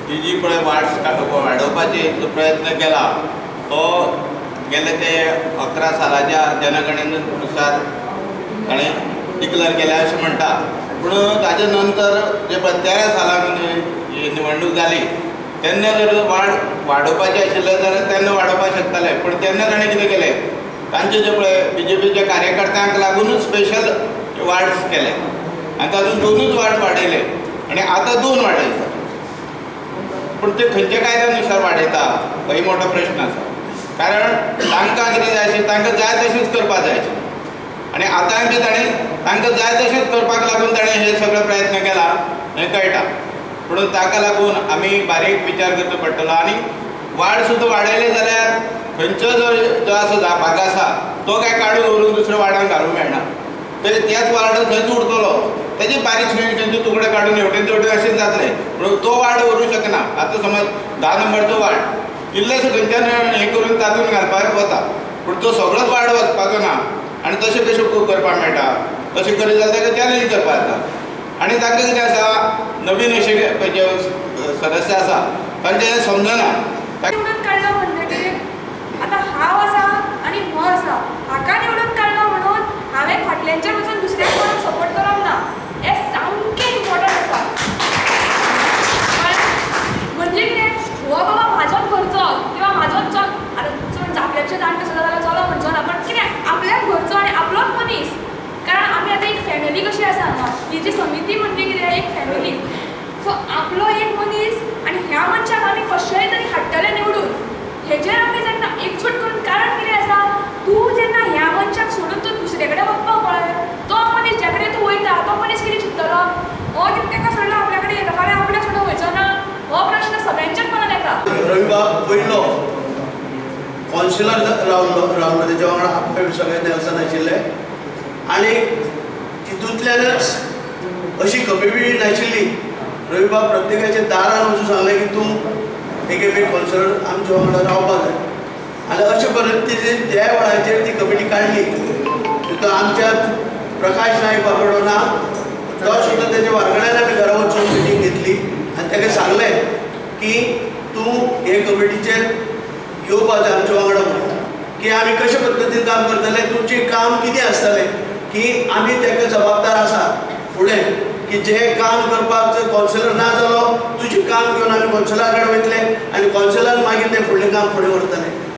ती जी पळय वाड वाडोवपाची जो प्रयत्न केला तो गेले ते 11 सालाच्या जनगणनेनुसार ताणें डिक्लेअर केल्या अशें म्हणटा. पूण ताजे नंतर जे पळय 13 सालान निवडणूक जाली तेन्ना जर वाड वाडोवपाची आशिल्ले जाल्यार तेन्ना वाडोवपाक शकताले, पूण तेन्ना ताणें कितें केलें, तांचे जे पळय बीजेपीच्या कार्यकर्त्यांक लागूनच स्पेशल वार्ड्स केले आनी तातूंत 2च वार्ड वाडयले आनी आतां 2 वाडयता. पूण ते खंयच्या कायद्यानुसार वाडयता हो मोठो प्रश्न आसा. कारण तांकां कितें जाय आशिल्लें, तांकां जाय तशेंच करपाक जाय आशिल्लें आनी आतां बी ताणें तांकां जाय तशेंच करपाक लागून ताणें हे सगळे प्रयत्न केला हें कळटा. पूण ताका लागून आमी बारीक विचार करचो पडटलो आनी वाड सुद्दां वाडयले जाल्यार खंयचो जो आसा भाग आसा तो काय काडून व्हरून दुसऱ्या वार्डान घालूंक मेळना, ते त्याच वार्डान थंयच उरतलो. तेजे बारीक खंयचे तुकडे काडून हेवटेन तेवटेन अशें जातलें, पूण तो वार्ड व्हरूंक शकना. आतां समज 10 नंबरचो वार्ड इल्लेसो खंयच्यान हें करून तातूंत घालपाक वता, पूण तो सगळोच वार्ड वचपाचो ना आनी तशें कशें करपाक मेळटा, तशें करीत जाल्यार ताका चॅलेंज करपाक जाता. आनी तांकां कितें आसा, नवीन अशे जे सदस्य आसा तांचें हें समजना. निवडून काडलो म्हणटकीर आतां हांव आसा आनी हो आसा, हाका निवडून काडलो म्हणून हांवें फाटल्यांचेर वचून दुसऱ्याक कोणाक सपोर्ट करप ना, हें सामकें इम्पॉर्टंट आसा. म्हणजे कितें, हो बाबा म्हाजोच घरचो किंवा म्हाजोच चल, आतां चड आपल्याचे जाणटे सुद्दां जाल्यार चलो म्हणचो ना, पण कितें आपल्याच घरचो आनी आपलोच मनीस. कारण आमी आतां एक फॅमिली कशी आसा हांगा, ही जी समिती म्हणजे कितें एक फॅमिली. सो आपलो एक मनीस आनी ह्या मनशाक आमी कशेंय तरी हाडटले निवडून, हेजेर आमी जेन्ना एकजूट करून, कारण कितें आसा, तूं जेन्ना ह्या मनशाक सोडून तूं दुसरे कडेन वचपाक पळय, तो मनीस ज्या कडेन तूं वयता तो मनीस कितें चिंततलो, हो ताका सोडलो आपल्या कडेन येता, फाल्यां आपल्याक सोडून वयचो ना, हो प्रश्न सगळ्यांच्याच मनान येता. रविबाब पयलो कॉन्सिलर रावलो, तेच्या वांगडा आपले सगळे नेल्सन आशिल्ले आनी तितूंतल्यानच अशी कपेबिलिटी नाशिल्ली. रविबाब प्रत्येकाच्या दारान वचून सांगलें की तूं एक एक कॉन्सिलर आमच्या वांगडा रावपाक जाय आनी अशे परिस्थितीन त्या वेळाचेर ती कमिटी काडली. तितून आमच्या प्रकाश नायक बाबडो ना तो सुद्दां तेच्या वर्गण्यान आमी घरा वचून मिटींग घेतली आनी ताका सांगलें की तूं हे कमिटीचेर येवपाक जाय आमच्या वांगडा म्हणून, की आमी कशे पद्दतीन काम करतले, तुमचें काम कितें आसतलें, की आमी ताका जबाबदार आसा फुडें, की जें काम करपाक जर कॉन्सिलर ना जालो तुजें काम घेवन आमी कॉन्सिलरा कडेन वयतले आनी कॉन्सिलर मागीर तें फुडलें काम फुडें व्हरतले.